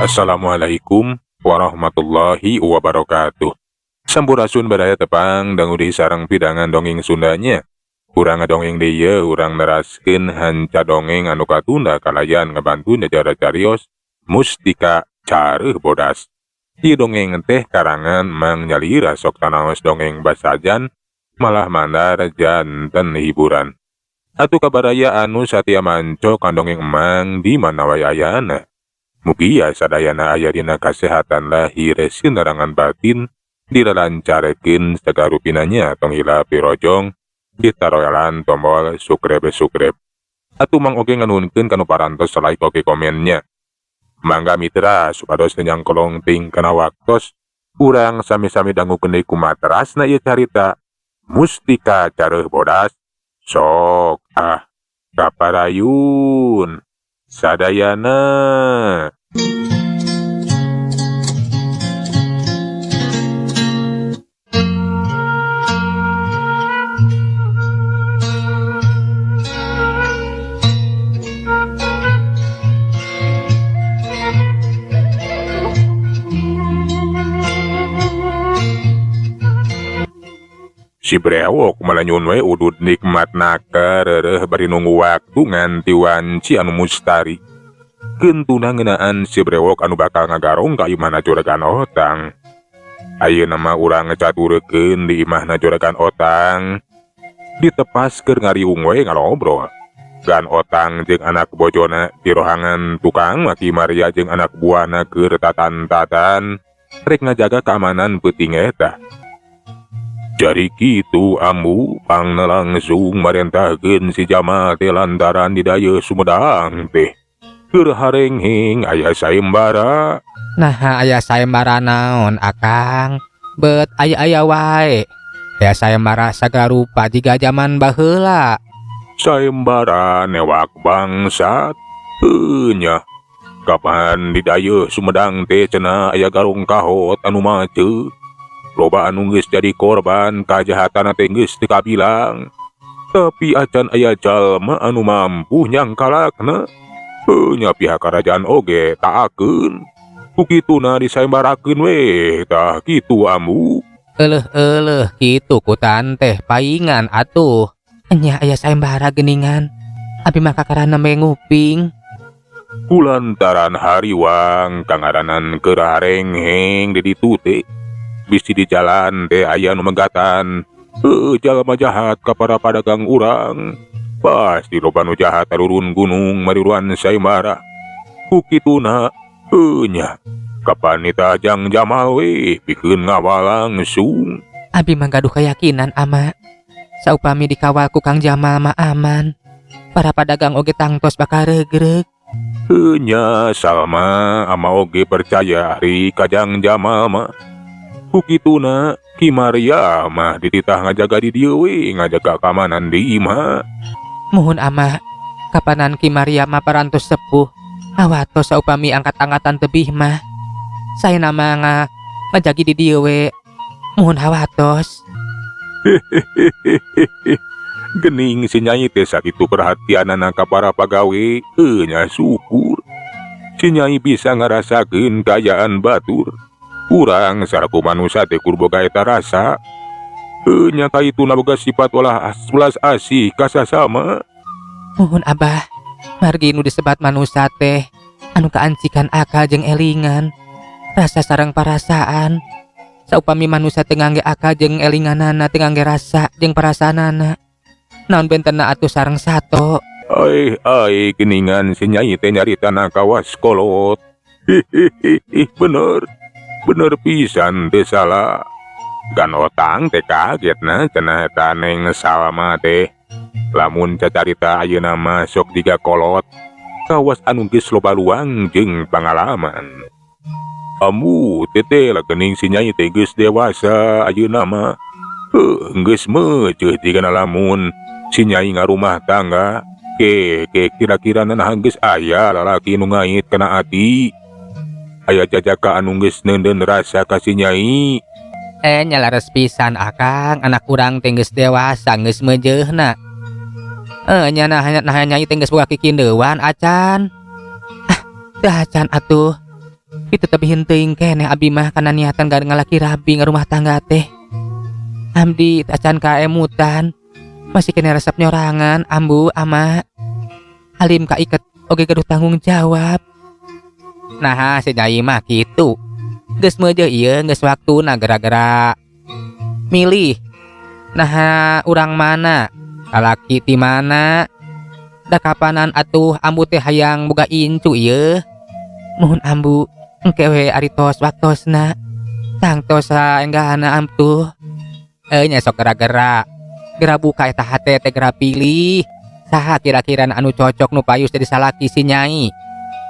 Assalamualaikum warahmatullahi wabarakatuh. Sampurasun baraya, tepang dangu deui sareng pidangan dongeng Sundanya. Urang ngadongeng deui ye, urang neraskeun hanca dongeng anu katunda kalayan ngabantu nyacara carios Mustika Careuh Bodas. Ieu dongeng teh karangan Mang Nyalira, sok sanaos dongeng basajan malah mandar janten hiburan. Atuh kabaraya anu satia manco ka dongeng Emang di mana wae ayana. Mugia sadayana aya dina kasehatan lahir sinarangan batin, dilalancarkeun sagarupinanya. Tong hilap dirojong, ditaroelan tombol subscribe subscribe. Atuh Mang oge nganuhunkeun kanu parantos like oge komennya. Mangga mitra, supados teu nyangkolong teuing kana waktos, urang sami-sami dangukeun deui kumaha terasna ieu carita Mustika Careuh Bodas. Sok ah, kaparayun sadayana. Si Brewok malanyun we udud nikmat naker bari nunggu waktu nganti wanci anu mustari. Kentuna ngeunaan si Brewok anu bakal ngagarong ka imahna Juragan Otang. Ayeuna mah urang ngecaturekeun di imahna Juragan Otang. Ditepas keur ngariung we ngalobrol. Gan Otang jeung anak bojona di rohangan tukang, Ki Maria jeung anak buahna keur tatan-tatan rek ngajaga keamanan peuting eta. Jadi kitu Ambu, pangna langsung marentahkeun si Jamal teh lantaran di dayeuh Sumedang teh keur harengheng aya sayembara. Nah, aya sayembara naon, Akang? Bet aya-aya wae. Aya sayembara sagarupa jiga jaman baheula. Sayembara newak bangsat. Heuh nya. Kapan di dayeuh Sumedang teh cenah aya garong kahot anu maceu. Loba anu geus jadi korban, kajahatan teh geus teu kabilang. Tapi acan aya jalma anu mampu nyangkalakna. Heuh nya, pihak kerajaan oge taakeun. Ku kituna disayembarakeun we tah kitu, Ambu. Eleuh eleuh, kitu kutan teh paingan atuh. Nya, aya sayembara geuningan. Abi mah kakara nembe nguping. Kulantaran hariwang kangaranan keur harengheng di ditu teh. Bisi di jalan teh aya nu megatan. Heuh, jalma jahat ka para padagang urang. Pasti loba nu jahat turun gunung mariruan sayembara. Ku kituna, heuh nya. Kapan nitah Jang Jamal we pikeun ngawal langsung. Abi mah gaduh keyakinan, Ama. Saupami dikawal ku Kang Jamal mah aman. Para padagang oge tangtos bakal regreg. Heuh nya, Salma, ama oge percaya ari ka Jang Jamal mah. Ku kituna Ki Maria mah dititah ngajaga di dieu we, ngajaga keamanan di imah. Muhun, Ama, kapanan Ki Maria mah parantos sepuh. Hawatos saupami angkat-angkatan tebih mah. Saya nama ngajagi di dieu we. Muhun hawatos. Gening si Nyai teh sakitu perhatianana ka para pagawe, heuh nya, syukur. Si Nyai bisa ngarasakeun kaayaan batur. Urang salaku manusia teh kudu boga eta rasa. Heuh nya, kaituna boga sifat welas asih ka sasama. Muhun, Abah, margi nu disebat manusia teh anu kaancikan akal jeung elingan, rasa sareng parasaan. Saupami manusia teu ngangge akal jeung elinganana, teu ngangge rasa jeung perasaanana, naon bentenna atuh sareng sato? Ai ai, geningan si Nyai teh nyaritana kawas kolot. Hihihi, bener. Bener pisan, teu salah. Gan Otang teh kaget na cenah eta Neng Salma teh. Lamun cacarita ayeuna mah sok jiga kolot. Kawas anu geus loba luang jeung pangalaman. Ambu, teteh lah, gening si Nyai teh geus dewasa ayeuna mah. Heuh, geus meuceuh jigana lamun si Nyai ngarumah tangga. Ke, ke kira-kira nah geus aya lalaki nu ngait kana ati. Aya jajaka anu geus neundeun rasa ka si Nyai. Eh, nya leres pisan, Akang, anak urang teh geus dewasa, geus meujeuhna. Eh nya, nah nah nyai teh geus boga kikindeuan acan? Ah, teu acan atuh. Kitu tebihin teuing keneh abdi mah kana niatan ngalaki rabi ngarumah tangga teh. Abdi acan kaemutan, masih keneh resep nyorangan ambu ama. Alim kaiket oge gaduh tanggung jawab. Nah si Nyai mah kitu. Geus meujeuh ieu geus waktuna gara-gara milih. Nah urang mana? Lalaki ti mana? Da kapanan atuh ambu teh hayang boga incu ieu. Muhun ambu, engke we ari tos waktosna. Tangtos saenggahana amtuh. Nya sok gera-gera. Gera buka eta hate teh gera pilih. Saha kira-kira anu cocok nu payus jadi salaki si Nyai.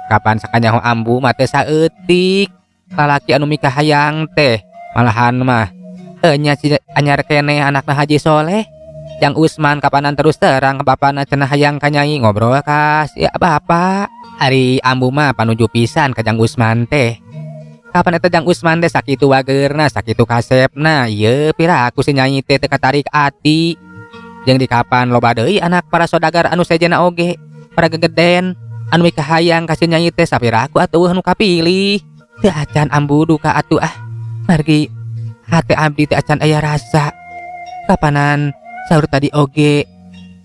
Kapan sakanyaho ambu mah teh saeutik. Lalaki anu mikahayang teh malahan mah nya si anyar keneh anakna Haji Soleh. Yang Usman kapanan terus terang ke bapana cenah hayang ka Nyai ngobrol ka si bapak. Ari ambu mah panuju pisan ka Jang Usman teh. Kapan eta Jang Usman teh sakitu wageurna, sakitu kasepna, ieu piraku si Nyai teh teu katarik ati. Jeung di kapan loba deui anak para sodagar anu sejenna oge, para gegeden anu mikahayang ka si Nyai teh sapiraku atuh anu kapilih. Teu acan ambu duka atuh ah. Margi hate abdi teh acan aya rasa. Kapanan saur tadi oge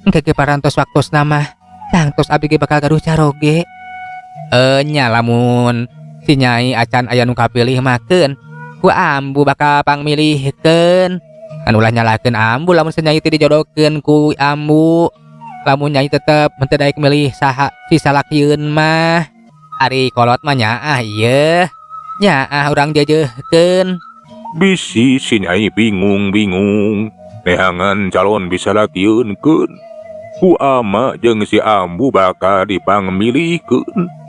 engke ge parantos waktosna mah tangtos abdi ge bakal gaduh caroge. Nya lamun si Nyai acan aya nu kapilih makeun ku ambu bakal pangmilihkeun. Kan ulah nyalahkeun ambu lamun si Nyai teh dijodohkeun ku ambu. Lamun Nyai tetep henteu daek milih saha si salakieun mah. Ari kolot mah nyaah ieu. Nyaah urang jeujeuhkeun. Bisi si Nyai bingung-bingung neangan calon bisa lakieunkeun. Ku ama jeung si ambu bakal dipangmilihkeun.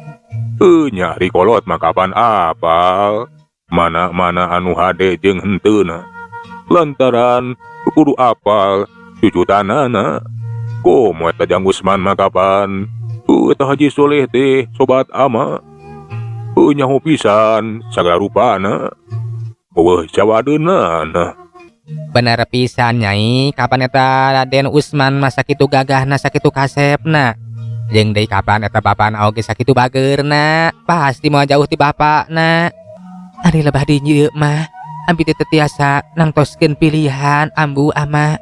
Nya ari kolot mah kapan apal mana-mana anu hade jeung henteuna. Lantaran kudu apal cucutanana. Komo eta Jang Usman mah kapan? Eta Haji Soleh teh sobat ama. Nyaho pisan sagala rupana. Eueuh jawadeunana. Bener pisan Nyai, kapan eta Raden Usman mah sakitu gagahna sakitu kasepna. Jeung deui kapan eta bapana oge sakitu bageurna, pasti moal jauh ti bapakna. Ari lebah di dieu mah abdi teh teu tiasa nangtoskeun pilihan ambu ama.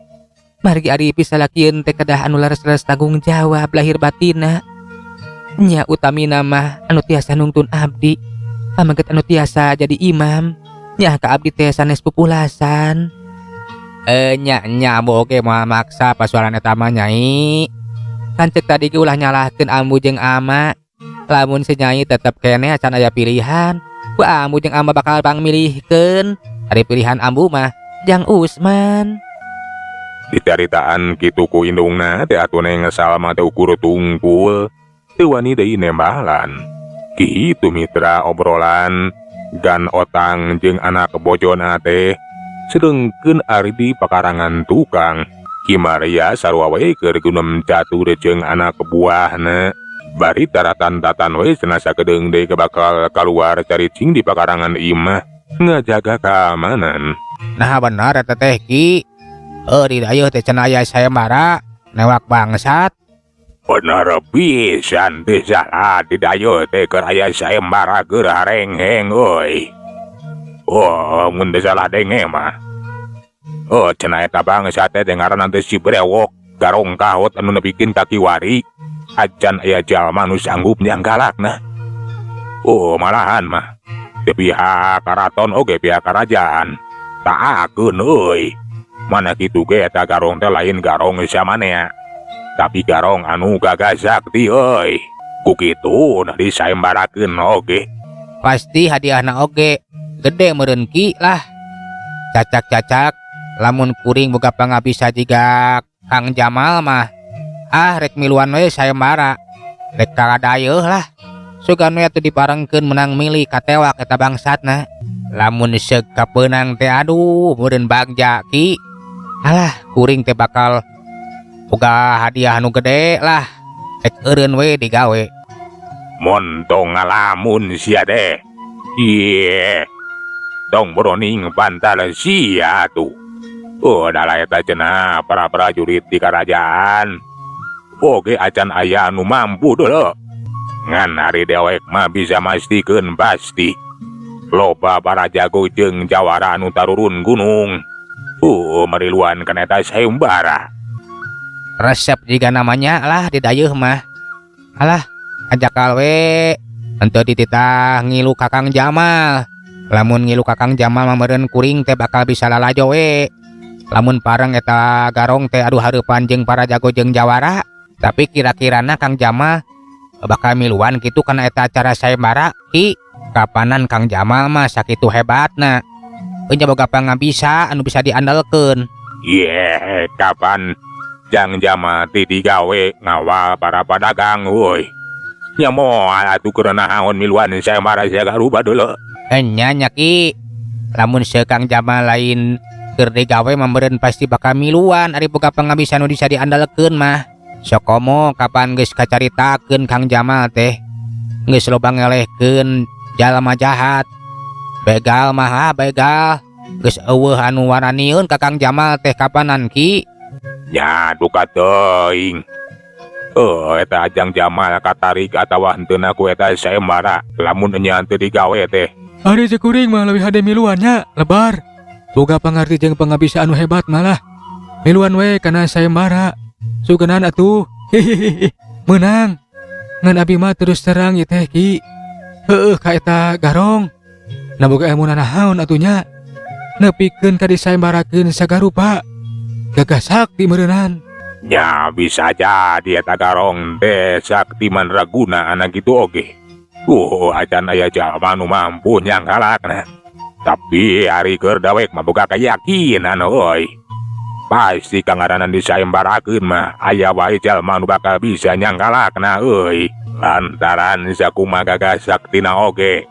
Margi ari pisalakieun teh kedah anu leres-leres tanggung jawab lahir batinna. Nya utamina mah anu tiasa nungtun abdi, pameget anu tiasa jadi imam. Nya ka abdi teh sanes pupulasan. Nya nya ambu oge moal maksa pasuaran eta mah Nyai. Kan ceuk tadi ge ulah nyalahkeun ambu jeung ama. Lamun si Nyai tetep keneh acan aya pilihan, ku ambu jeung ama bakal pangmilihkeun. Ari pilihan ambu mah Jang Usman. Dicaritaan kitu ku indungna teh atuh Neng Salma teh ukur tungkul. Teu wani deui nembalan. Kitu mitra obrolan Gan Otang jeung anak bojona teh. Sedengkeun ari di pakarangan tukang. Ki Maria sarua we keur gunem catur jeung anak buahna. Bari taratan-tatan we cenah sakedeung deui bakal kaluar caricing di pakarangan imah ngajaga keamanan. Nah bener eta teh Ki. Di dayeuh teh cenah aya sayembara newak bangsat. Bener pisan teh salah di dayeuh teh keur aya sayembara keur harengheng euy. Oh, mun teu salah denge mah. Oh, cenah eta bangsat teh ngaranna teh si Brewok garong kahot anu nepikeun ka kiwari. Acan aya jalma nu sanggup nyanggalakna. Oh, malahan mah. Di pihak karaton oge pihak kerajaan. Taakeun euy. Mana kitu ge eta garong teh lain garong samanea. Tapi garong anu gagah sakti euy. Ku kitu nah disayembarakeun oge. Pasti hadiahna oge gede meureun Ki lah. Cacak-cacak lamun kuring boga pangabisa jiga Kang Jamal mah. Ah rek miluan we sayembara. Rek kaladayeuh lah. Sugan we atuh diparengkeun menang milih katewak eta bangsatna. Lamun seug kapeunang teh aduh meureun bagja Ki. Alah kuring teh bakal boga hadiah anu gede lah. Rek eureun we digawe. Montong ngalamun sia teh. Iye. Tong boroning bantal sia tuh. Oh, dalah eta cenah para prajurit di kerajaan. Oge acan aya anu mampu dulu. Ngan ari dewek mah bisa mastikeun pasti. Loba para jago jeung jawara anu tarurun gunung. Mariluan kana eta sayembara. Resep jiga namanya lah di dayeuh mah. Alah, ajakal we henteu dititah ngilu ka Kang Jamal. Lamun ngilu ka Kang Jamal mah meureun kuring teh bakal bisa lalajo we. Lamun pareng eta garong teh aduh hareupan jeung para jago jeung jawara, tapi kira-kirana Kang Jamal bakal miluan kitu kana eta acara sayembara. Ki, kapanan Kang Jamal mah sakitu hebatna. Euy boga pangabisa anu bisa diandalkeun. Ye, kapan Jang Jamal ti digawe ngawal para pedagang euy. Nya moal atuh keur naon miluan sayembara sagarupa deuleu. Enya nya Ki. Lamun se Kang Jamal lain keur digawe mah meureun pasti bakal miluan ari boga pangabisa nu bisa diandalkeun mah. Sokomo kapan geus kacaritakeun Kang Jamal teh geus loba ngelehkeun jalma jahat. Begal mah ah, begal geus eueuh anu waranieun ka Kang Jamal teh kapanan Ki. Nya duka teuing. Eta Jang Jamal katarik atawa henteu ku eta sayembara lamun nya teu digawe teh. Ari cek kuring mah leuwih hade miluan nya lebar. Boga pangarti jeung pangabisa anu hebat malah. Miluan we kana sayembara. Sugenan atuh. Hihihi. Meunang. Ngan abi mah terus terang ieu teh Ki. Heueuh ka eta garong. Na boga ilmu naon atuh nya. Nepikeun ka disayembarakeun sagarupa. Gagah sakti meureunan. Nya bisa jadi eta garong teh sakti mandraguna anak kitu oge. Acan aya jalma nu mampu nyangkalakna. Tapi ari keur dawek mah boga keyakinan euy. Pasti kangaranan disayembarakeun mah aya wae jalma nu bakal bisa nyangkalakna euy. Lantaran sakumaha gagah saktina oge.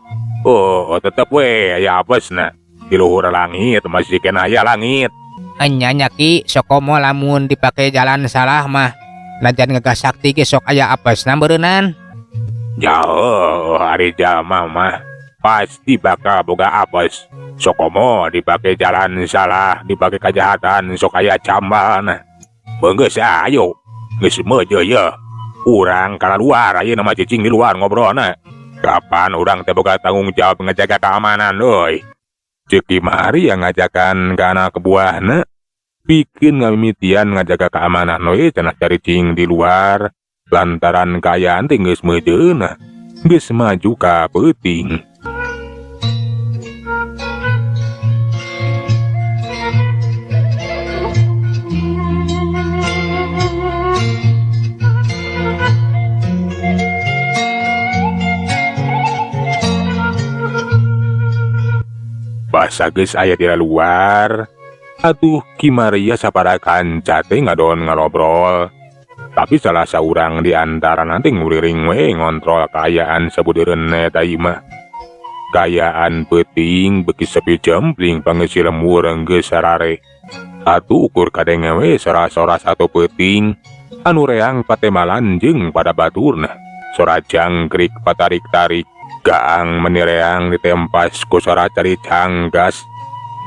Tetep we aya apesna. Di luhur langit masih kena aya langit. Enya nya Ki, sokomo lamun dipake jalan salah mah. Najan gagah sakti ge sok aya apesna beureunan. Ya, ari jalma mah pasti bakal boga apes. Sokomo dipake jalan salah, dipake kejahatan sok aya cambalna. Beunggeus ayo, geus meujeuh ye. Urang ka luar ayeuna mah cicing di luar ngobrolna. Kapan urang teh boga tanggung jawab ngejaga keamanan euy. Ceuk Ki Maria ngajakan ka anak buahna pikeun ngamimitian ngajaga keamanan we cenah caricing di luar lantaran kaayaan teh geus meujeuna geus maju ka peuting. Basa geus aya di luar, atuh Ki Maria sapara kanca teh ngadon ngalobrol. Tapi salah saurang di antara nanti nguriring we ngontrol kaayaan sabudeureun eta imah. Kaayaan peuting beuki sepi jempling pangeusi lembur geus sarare. Atuh ukur kadenge we sora-sora satu peuting anu reang patemalan jeung pada baturna. Sora jangkrik patarik-tarik. Gaang menireang ditempas ku sora cari canggas.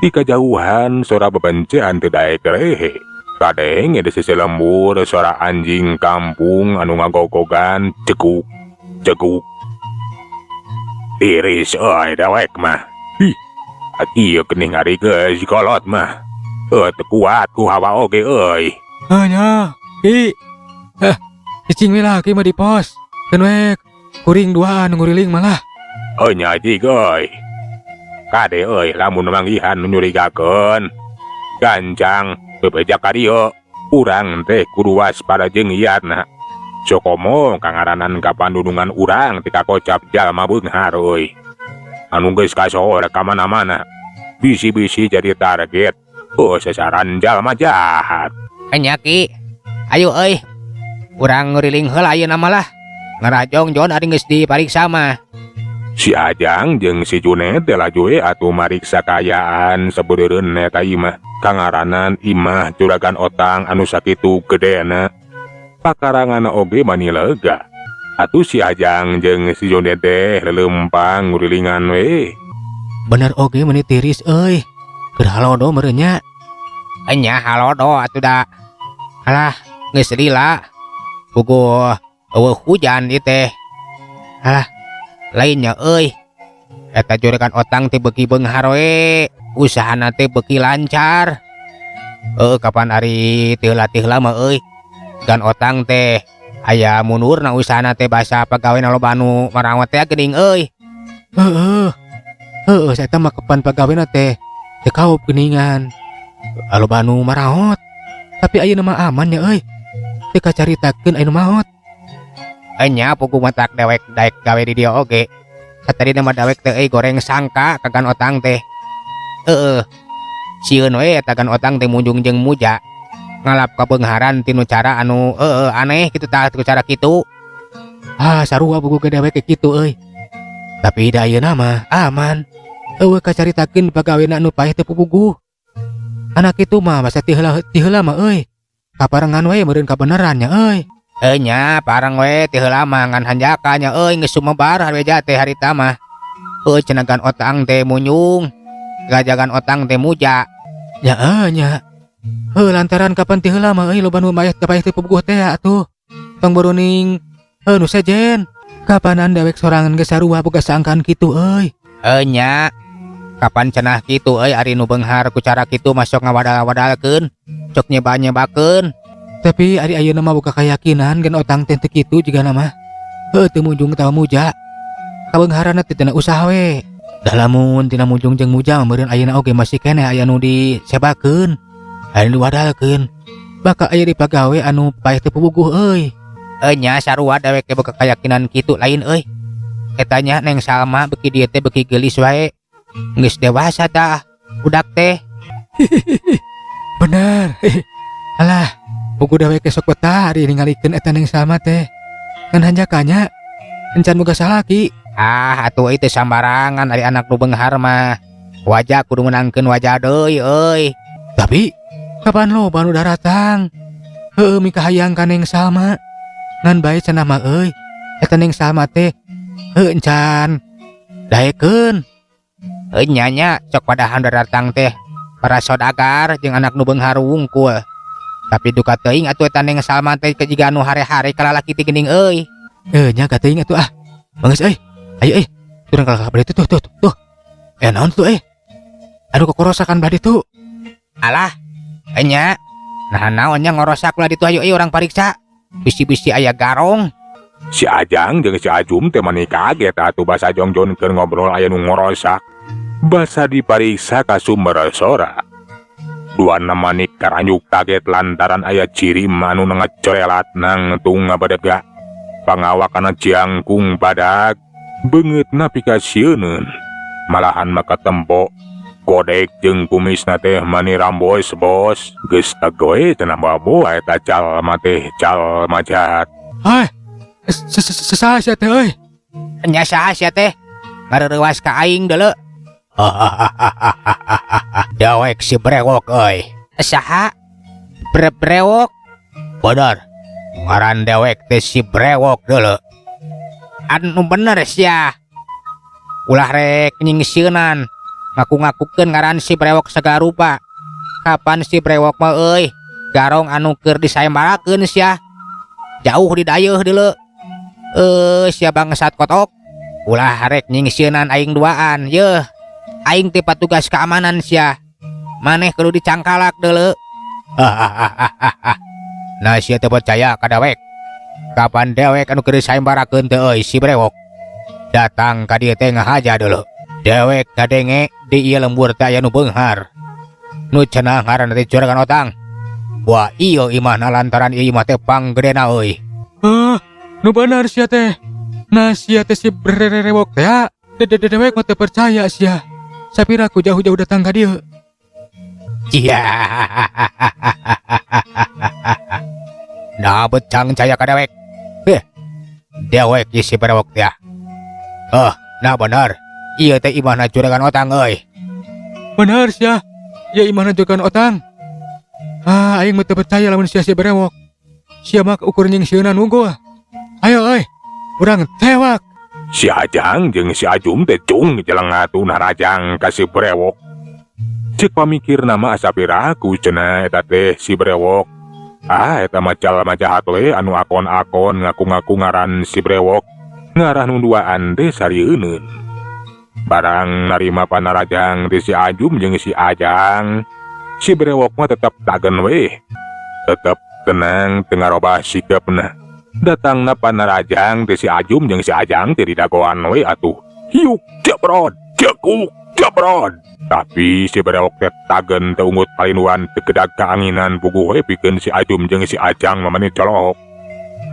Di kejauhan sora bebencean teu daek rehe. Kadenge di sisi lembur sora anjing kampung anu ngagogogan cekuk cekuk. Tiris euy dewek mah. Ih, ieu geuning ari geus kolot mah. Teu kuat ku hawa oge euy. Nya, Ki. Cicing we lah ki mah di pos. Keun we kuring duaan nguriling malah. Oh nya cik euy. Kade euy lamun manggihan nu nyurigakeun. Gancang bebeja ka dieu. Urang teh kudu waspada jeung iatna. Sokomo kangaranan ka pandunungan urang teh kakocap jalma beunghar euy. Anu geus kasohor ka mana-mana. Bisi-bisi jadi target. Oh sasaran jalma jahat. Enya Ki. Ayo euy. Urang nguriling heula ayeuna mah lah. Ngarajong jon ari geus dipariksa mah. Si Ajang jeung si Junet teh laju we atuh mariksa kaayaan sabudeureun eta imah. Kangaranan imah juragan otang anu sakitu gedena. Pakarangan oge mani lega. Atuh si Ajang jeung si Junet teh lelempang ngurilingan we. Bener oge meni tiris euy. Keur halodo meureun nya. Enya halodo atuh da. Alah, geus lila. Puguh eueuh hujan ieu teh. Alah, lainnya euy. Eta juragan otang teh beuki beunghar we, usahana teh beuki lancar. Heuh kapan ari teu heula mah euy. Gan otang teh aya mundurna usahana teh basa pagawe loba anu marawat teh geuning euy. Heeh. Heeh, saya mah kapan pagawena teh teu kaup geuningan. Loba anu maraot. Tapi ayeuna mah aman ya euy. Teu kacaritakeun aya nu maot. Enya puguh matak dewek daek gawe di dieu oge. Satadina mah dewek teh euy goreng sangka ka gan otang teh. Heeh. Sieun we eta gan otang teh munjung jeung muja. Ngalap kabeungharan tinu cara anu heueuh aneh kitu tah ku cara kitu. Ah, sarua puguh ge dewek kitu euy. Tapi da ayeuna mah aman. Eueuh kacaritakeun pagawena anu paeh teu puguh. Anak itu mah basa ti heula ti heula mah euy. Kaparengan we meureun kabeneran nya euy. Heuh nya pareng we ti heula mah ngan hanjaka nya euy geus sumebar hareja teh harita mah. Heueuh cenah gan otang teh munyung. Gajagan otang teh muja. Ya euy nya. Heuh lantaran kapan ti heula mah euy loba nu mayat paeh teu puguh teh atuh. Tong boruning heuh nu sejen. Kapanan dewek sorangan geus sarua boga sangkaan kitu euy. Heuh nya. Kapan cenah kitu euy ari nu beunghar ku cara kitu mah sok ngawadal-wadalkeun, sok nyeba-nyebakeun. Tapi ari ayeuna mah boga kayakinan gan otang teh teu kitu jigana mah. Heuh teu munjung atawa muja. Kabeungharanna teh tina usaha we. Da lamun tina munjung jeung muja mah meureun ayeuna oge masih keneh aya nu disebakeun, aya nu diwadalkeun. Bakal aya di pagawe anu paeh teu puguh euy. Heuh nya sarua dewek ge boga kayakinan kitu lain euy. Eta nya Neng Salma beuki dieu teh beuki geulis wae. Geus dewasa tah budak teh. Bener. Alah, puguh dewek ge sok betah ari ningalikeun eta Neng Salma teh. Ngan hanjakanya encan boga salaki. Ah atuh euy teu sambarangan ari anak nu beunghar mah. Wajah kudu meunangkeun wajah deui euy. Tapi kapan loba nu daratang? Heueuh mikahayang ka Neng Salma. Ngan bae cenah mah euy. Eta Neng Salma teh heuh encan daekeun. Heuh nya nya sok padahan daratang teh para sodagar jeung anak nu beunghar wungkul. Tapi duka teuing atuh eta Neng Salma teh jiga anu hare-hare ka lalaki teh geuning euy. Heuh nya kateuing atuh ah. Geus euy. Ayo euy. Turun ka belah ditu tuh tuh tuh. Eh naon tuh euy? Aduh kokorosakan belah ditu. Alah, enya. Nah naon nya ngorosak belah ditu ayo euy urang pariksa. Bisi-bisi aya garong. Si Ajang jeung si Ajum teh mani kaget atuh basa jongjon keur ngobrol aya nu ngorosak. Basa dipariksa ka sumber sora. Duana manik karanyuk kaget lantaran aya ciri anu ngacorelat nangtung ngabadega. Pangawakana ciangkung badag, beungeutna pikasieuneun. Malahan maka tempo kodek jeung kumisna teh mani rambos bos, geus tegoe cenah baboa eta jalma teh jalma jahat. Hai, saha sia teh euy? Nya saha sia teh? Ngareurewas ka aing deuleu. Dewek si brewok euy. Saha? Brewok? Bener. Ngaran dewek teh si brewok deuleu. Anu bener sia. Ulah rek nyingsieunan. Ngaku-ngakukeun ngaran si brewok segala rupa. Kapan si brewok mah euy? Garong anu keur disayembarakeun sia. Jauh di dayeuh deuleu. Sia bangsat kotok. Ulah rek nyingsieunan aing duaan yeuh. Aing teh patugas keamanan sia. Maneh kudu dicangkalak deuleu. Nah sia teu percaya ka dewek. Kapan dewek anu keur disayembarakeun teh euy si brewok. Datang ka dieu teh ngahaja deuleu. Dewek kadenge di ieu lembur teh aya nu beunghar. Nu cenah ngaranna teh juragan otang. Wah ieu imahna lantaran ieu imah teh panggedena euy. Heuh, nu bener sia teh. Nah sia teh si brewok teh. Dewek mah teu percaya sia. Sapira ku jauh-jauh datang ka dieu. Iya. Nah becang caya ka dewek. Heh. Dewek ieu si brewok teh. Heuh, nah bener. Ieu teh imahna juragan otang euy. Bener sia. Ieu imahna juragan otang. Ah, aing mah teu percaya lamun sia si brewok. Sia mah ukur nyingsieunan unggul. Ayo euy, urang tewak. Si Ajang jeung si Ajum teh cung jelengatu narajang ka si brewok. Cek pamikirna mah asa piraku cenah eta teh si brewok. Ah, eta mah jalma jahat we anu akon-akon ngaku-ngaku ngaran si brewok. Ngarah nu duaan teh sarieuneun. Barang narima panarajang ti si Ajum jeung si Ajang, si Brewok mah tetep tagen weh. Tetep tenang teu ngarobah sikepna. Datangna panarajang ti si Ajum jeung si Ajang teh didagoan we atuh. Hiuk jebrod, jekuk jebrod. Tapi si Brewok teh tagen teu ungut palinduan teu kedag kaanginan puguh we pikeun si Ajum jeung si Ajang mah mani colohok.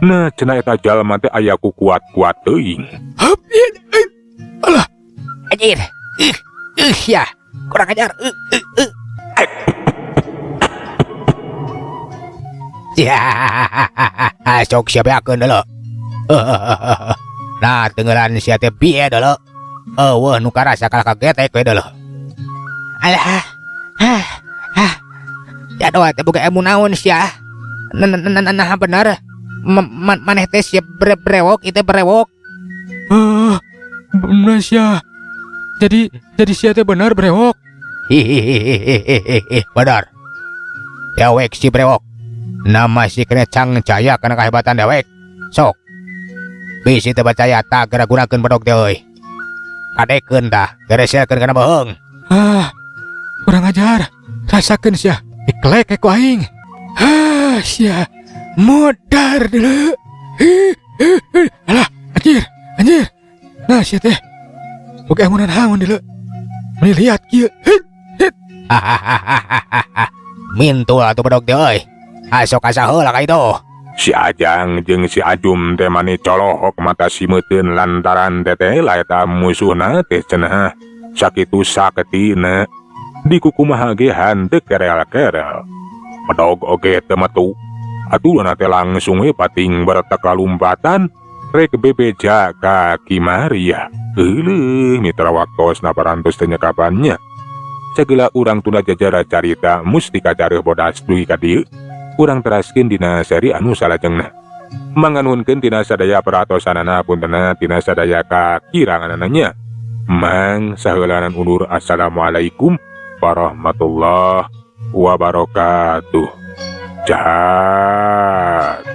Nah cenah eta jalma teh aya ku kuat-kuat teuing. Hup, ieu, euy. Alah, Anjir. Ya, kurang ajar. Ya, sok sia beakeun deuleu. Nah, tenggelan sia teh bieu deuleu. Eueuh nu karasa kalah kagetek we deuleu. Alah. Hah. Hah. Ya doa teh boga ilmu naon sia? Nah, nah, nah, nah, bener. Maneh teh sia brewok, ieu teh brewok. Ah, bener sia. Jadi sia teh bener brewok. Hihihihihihi, bener. Dewek si brewok. Nama si kena cang caya karena kehebatan dewek. Sok. Bisi teu percaya tak geura gunakeun bedog teh euy. Kadekeun tah, gereselkeun kana beuheung. Ah, kurang ajar. Rasakeun sia. Dikelek ku aing. Ah, sia. Modar deuleu. Hi, hi, hi. Alah, anjir, anjir. Nah, sia teh. Boga ilmu naon deuleu. Meni liat kieu. Hit, hit. Mintul atuh bedog teh euy. Asok asa heula ka itu. Si Ajang jeung si Ajum teh mani colohok mata simeuteun lantaran teteh eta musuhna teh cenah sakitu saketina dikukumaha ge henteu kerel-kerel. Bedog oge teu metu. Atuh teh langsung we pating beretek lalumpatan rek bebeja ka Ki Maria. Euleuh mitra waktosna parantos teu nyekapannya. Sagela urang tunda jajara carita Mustika Careuh Bodas dugi ka dieu. Urang teraskeun dina seri anu salajengna. Manganuhunkeun tina sadaya peratosanana puntenna tina sadaya kakiranganana. Mang saheulanan undur. Assalamualaikum warahmatullahi wabarakatuh. Jahat.